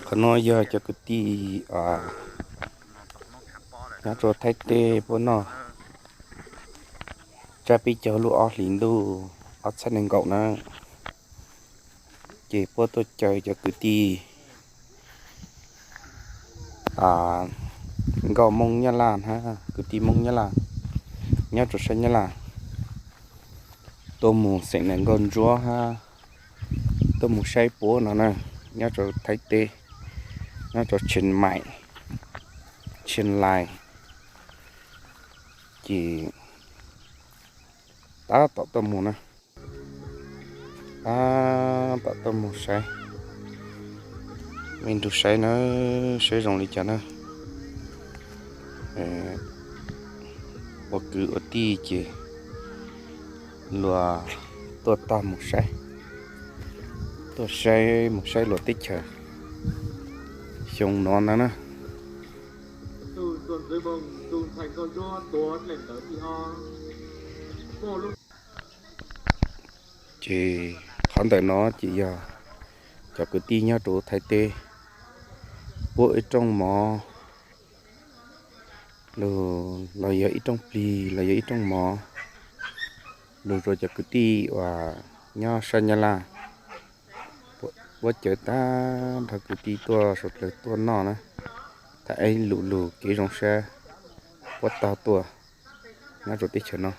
Qhov no yog cov kwv tij nyob rau Thaib teb puab noj tsab peb caug lub ob hlis ntuj ob txhiab nees nkaum na, ces puab tuaj caw cov kwv tij nkauj Moob Nyab Laj hab kwv tij Moob Nyab Laj nyob rau sab Nyab Laj tuaj mus xeem nees nkauj ntsuab hab tuaj mus saib puab no na, nyob rau Thaib teb, nyob rau Tsheej Maim, Tsheej Lais, ces tab tom tuaj mus na, tab tom tuaj mus saib, me nrug saib na, saib zoo li cas na. Ua kwv ua tij ces luag tuaj tog mus saib, tuaj saib mus saib luag teb chaws xyoo no na na. Ces qhov ntawm no ces yog cov kwv tij nyob rau Thaib teb pub ib rooj mov los yog ib rooj plig los yog ib rooj mov lug rau cov kwv tij uas nyob sab Nyab Laj. Puab cawv tag nrho kwv tij tuaj suav dlawg tuaj noj na, tham ib lus lug kev zoo sab puab tog tuaj nyob rau teb chaws no.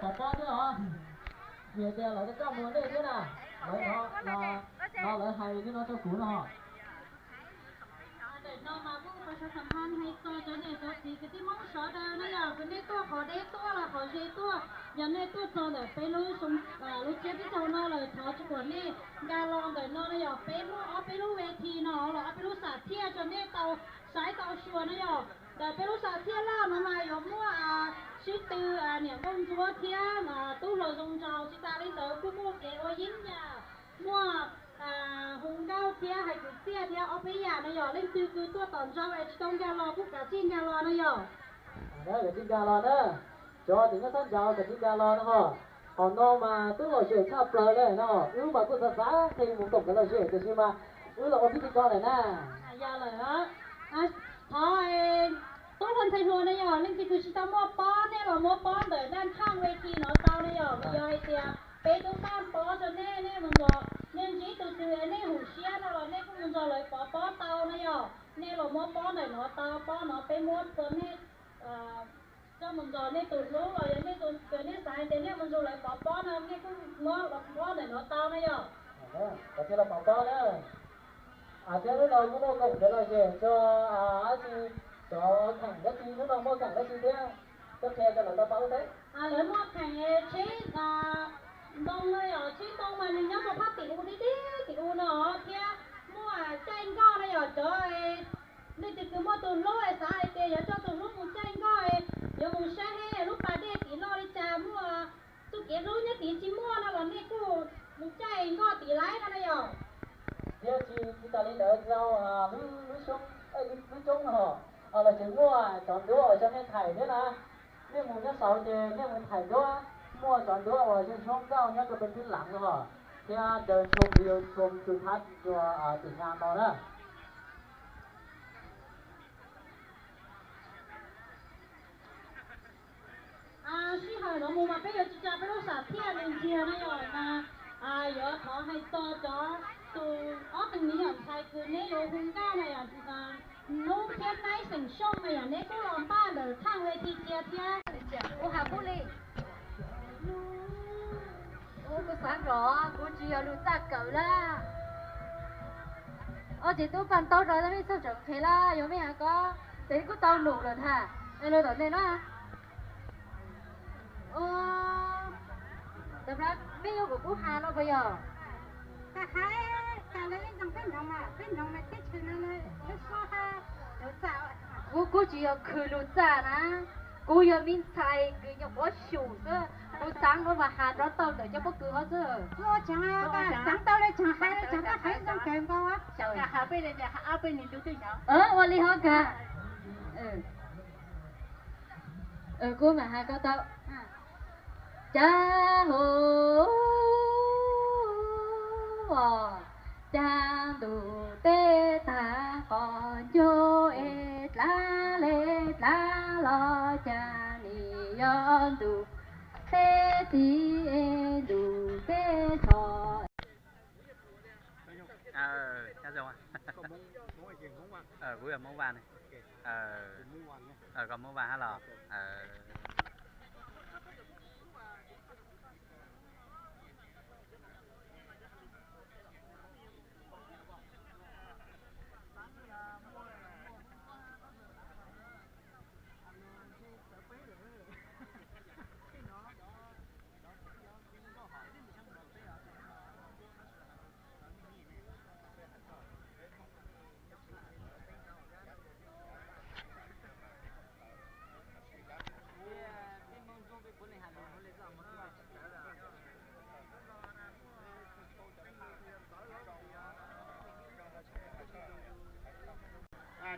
Pob thiab os. Vim tias lawv rov qab mus nej thiab na. Lawv no, no lawv hais li no rau kuv no. Ntawm no mas kuj pab sawv tham hais txog cov niam cov txiv kwv tij Hmoob sawv daws no yog nej tuaj qhov deb tuaj los qhov ze tuaj, yog nej tuaj txog ntawm peb lub, lub tsiab teb chaws no lawm thov tsis pub nej nkag los ntawm no no yog peb muaj ob peb lub ve thi no los ob peb lub sam thiaj rau nej tau saib tau xyuas no yog. Ntawm peb lub sam thiaj loj no mas yuav muaj sib tw niam nkauj ntsuab thiab tub hluas zoo nraug, tsis tas li ntawd kuj muaj kev ua yeeb yam, muaj hu nkauj thiab hais kwv txhiaj thiab ob peb yam no yog. Leej twg kws tuaj tom ntej es tsis tau nkag los kuj kav tsij nkag los no yog. Kav tsij nkag los na, cov tim nyob sab nraud kav tsij nkag los no ho. Hom no mas twb lom zem tshaj plaws li no, wb mas kuj xav xav nqis mus koom nkawd lom zem tiam sis mas wb los ua pib ti ko lawm na. Yog lawm, thov tub hluas ntxhais hluas no yog leej twg kws tsis tau muaj pob nej los muab pob ntawm daj nthaj ve thi no tau no yog, vim yog hais tias peb tub npaj pob rau nej, nej mus nrog, nej ntsib tus twg nej hum siab no los nej kuj mus nrog lawv pov pob tau no yog. Nej los muab pob ntawm no tau, pob no peb muab rau nej coj mus nrog nej tus hlub los yog nej tus kws nej xav hais tias nej mus nrog lawv pov pob no nej kuj muab pob ntawm no tau no yog. Thiab los pov pob na. Thiab hnub no kuj muaj koom kev lom zem tso, dab tsi, cov kheem dab tsi hnub no muaj kheem dab tsi thiab, koj qhia rau lawv tau paub thiab. Lawv muaj kheem tsheb ntoo no yog, tsheb ntoo mas nws nyob rau phab tim u tib tib tim u no thiab muaj caij nkoj no yog cov, nej tus kws muaj tus hlub xav hais tias yuav coj tus hlub mus caij nkoj, yuav mus saib lub pas dej tim loj li cas, muaj txuj kev hlub nyob tim tsis muaj no los nej kuj mus caij nkoj tim lawm no na yog. Thiab tsis tas li ntawd rau lub xyoo, lub xyoo no los tseem muaj cov nruab uas cov nej thaim thiab na. Nej mus nyob saud ces nej mus thaim nruab, muaj cov nruab uas zoo zoo nkauj nyob rau pem twb lam no thiab daws ntshoo video ntshoo txhua thab rua tim nyab no na. Sij hawm no mus mas peb yuav tsis tsa peb lub sam thiaj li ntsiag no yog mas yuav thov hais txog cov tus ob tug me nyuam ntxhais kws neb yuav hu nkauj na yog hnub thiab naib xeem xyooj no yog neb kuj los npaj ntawm thaj ve thi cia thiab. Kuv has kuv li, kuv xav nrog kuv tsis yog lus txaj kawm lawm. Ob txiv tub paj ntaub rau tab mej txhob tseem qhia lawm, yog mej has ko ces kuj tau lus lawm ntag. Es lus tom ntej no, mej yuav kom kuv has no puas yog? Kuv kuj tsis yog khwv lus txaj na, kuv yog me ntxhais kws nyuam qhuav xyum xwb, kuv xaav no mas has nrov tau ntawm cov pob kws hov xwb. Ua li hov kag. Kuv mam has ko tau. Cas hauv cas ntuj teb tag qhov ncauj es dlaab le dlaab los cas nim yog ntuj teb tiv es ntuj teb tsho. Kuv yog Hmoob Vaj ne. Koj Hmoob Vaj hab los?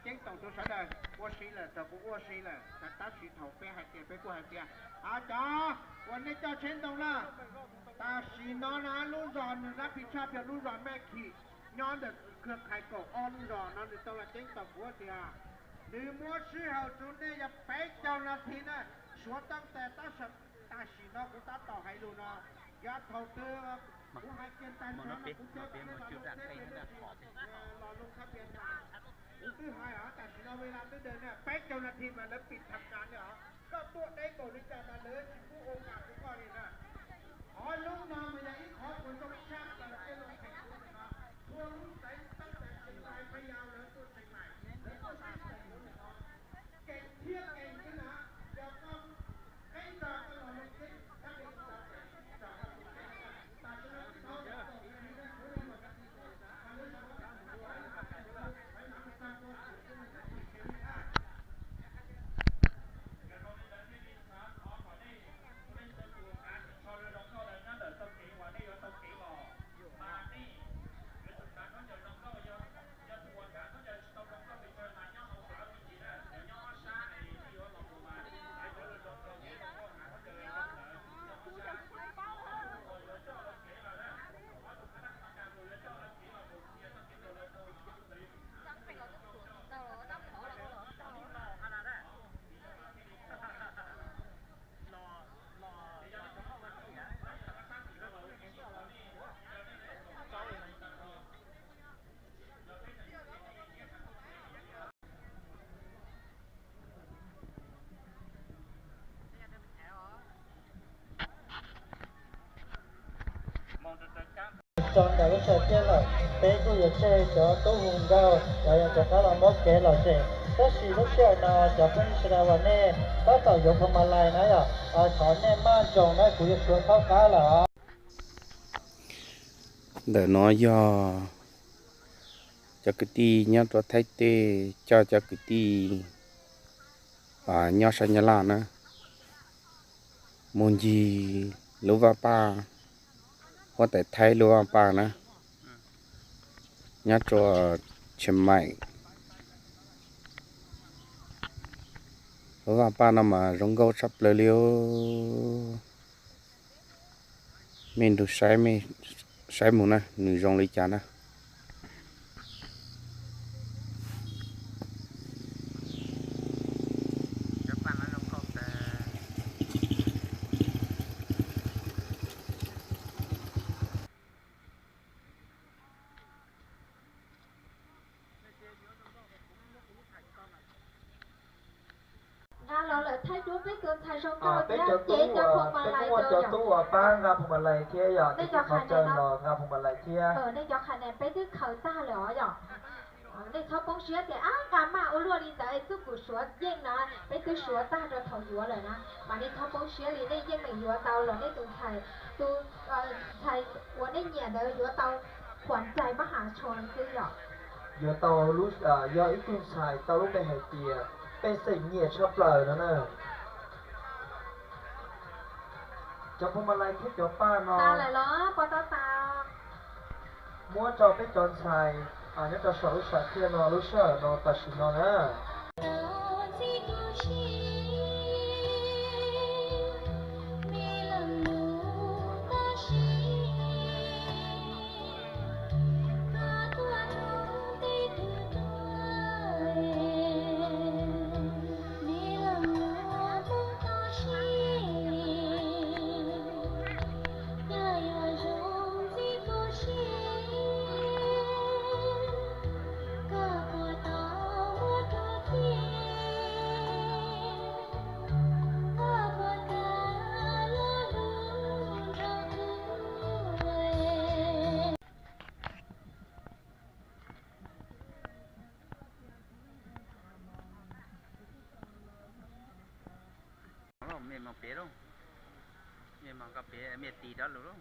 Ceeb toom rau sawv daws ua si lawm, thaum kuv ua si lawm, tab sis thaum peb hais tias peb kuj hais tias, cov uas nej coj tsheb ntoo na, tam sim no na lub zos nws dab phi tshaj plaws lub zos Mej Khim nyob ntawm Khwj Qhais kaum ob lub zos no nws tau los ceeb toom kuv tias nws muab sij hawm rau nej yog peb caug nas this na, suav tau tas tab sis tam sim no kuv tab tom hais lus no, yog thaum twg kuv hais kiag tag nrho no kuv caw nej los lug khab pias tas. Kuv twb hais os, tam sim no vaj laj twb daws na, peb caug nas this mas lawv pim tham kas li os. Koj tuaj deb npaum li cas mas lawv tsis pub ua kas rau koj. Tso ntawm lub tshav tiaj lawm, peb kuj yuav tseg cov tub hu nkauj los yog rov qab los muab kev lom zem. Tab sis lub sij hawm no cov phooj ywg sawv daws uas nej tab tom yuav phuas mas lais na yom, thov nej maj nroos na, kuv yuav suav thaub qab lawm os. Ntawm no yog cov kwv tij nyob rau Thaib teb coj cov kwv tij nyob sab Nyab Laj na mus ncig lub vaj paj, huab tais Thaib lub vaj paj na, nyob rau Chiang Mai. Lub vaj paj no mas zoo nkauj tshaj plaws li os. Mej nrug saib, mej saib mus na, nws zoo li cas na. Nqa los lawm thaij duab peb tus ntxhais zoo nkauj thiab cev cov phuas mas lais rau yom. Peb kuj muaj cov tub uas pab nqa phuas mas lais thiab yom, nej cov qhov chaw los nqa phuas mas lais thiab. Nej cov qhas nes peb twb khaws tag lawm os yom. Nej txhob poob siab tias ab nqa maj ua luaj li ntawd es xub kuv suav yeej na, peb twb suav tag rau thaum yuav lawm na. Mas nej txhob poob siab li, nej yeej meem yuav tau los nej tus ntxhais, tus ntxhais uas nej nyiam ntawd yuav tau khuam ntxais mab has tsho xwb yom. Yuav tau, yog ib tug ntxhais tau lub npe hais tias pej xeem nyiam tshaj plaws no na. Cov phuas mas lais thiab cov paj no muab rau peb cov ntxhais nyob rau saum lub sam thiaj no lub sij hawm no tam sim no na. Mej moog pem lauj, mej moog koj pem mej tis dab lug lauj.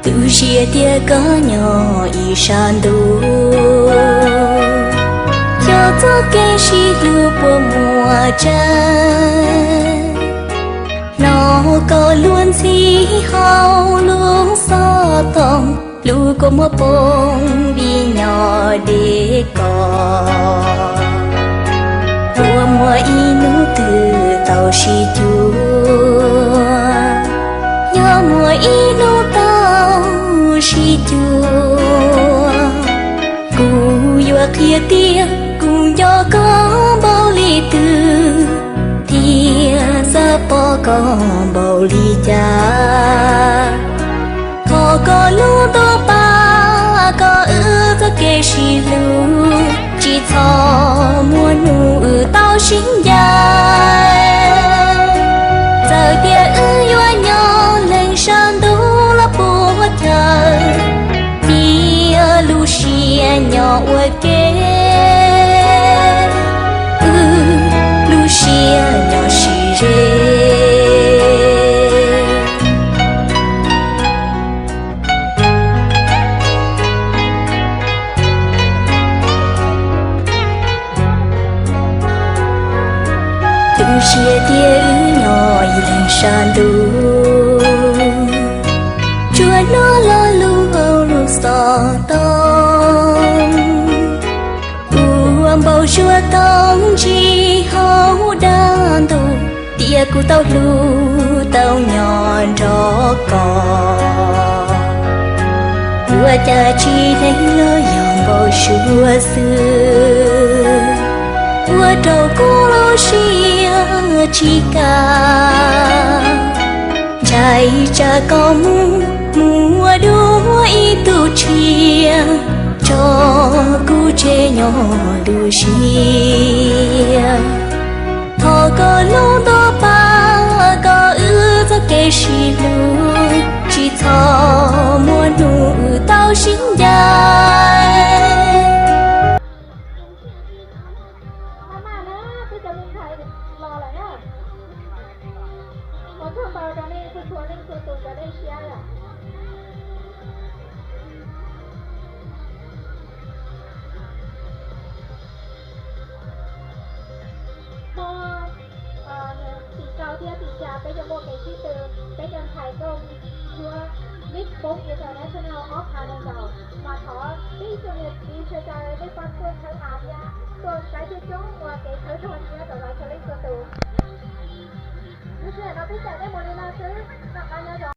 Tu siab tias koj nyob ib sab ntuj, coj txoj kev sib hlub puas muaj tsaug. Hnov koj lub ntxhi hauv lub xov tooj, lub kua muag poob vim nyob deb koj. Puas muaj ib hnub twg tau sib cuag, yog Muaj ib hnub tau sib cuag, kuv yuav qhia tias kuv nco koj npaum li twg, thiab xav pom koj npaum li cas. Thov koj lub ntuj pab kom wb txoj kev sib hlub, tsis txhob muaj hnub wb tau sib ncaim. Txawm tias wb yuav nyob leej sab ntuj los puag chaw, cia lub siab nyob ua ke, wb lub siab nyob sib ze. Tu siab tias wb nyob ib leeg sab ntuj, tsuas hnov lo lus hauv lub xov tooj, ua npau suav tau ntsib hauv dab ntub, tias kuv tau hlub tau nyob nrog koj. Ua cas tsis neeg los yog npau suav xwb, ua rau kuv lub siab tsis kam. Ntshai tsam koj mus, mus ua dua ib tug tshiab, tso kuv tseg nyob tu siab. Thov koj lub ntuj pab kom wb txoj kev sib hlub, tsis txhob muaj hnub wb tau sib ncaim. Ua tsaug ntau rau nej txhua txhua leej txhua tus cov dej siab yom. Hmo tim rau thiab tim xya peb yuav muaj kev sib tw, peb cov ntxhais kooj yuav lib poob International Open Nagaur, mas thov peb ib tsoom niam txiv sawv daws nej pab tuaj txhawb av thiab tuaj saib thiab coob ua kev txhawb rog siab rau lawv txhua leej txhua tus. Lub sij hawm no peb cawm nej mus li no xwb, noj qab nyob zoo.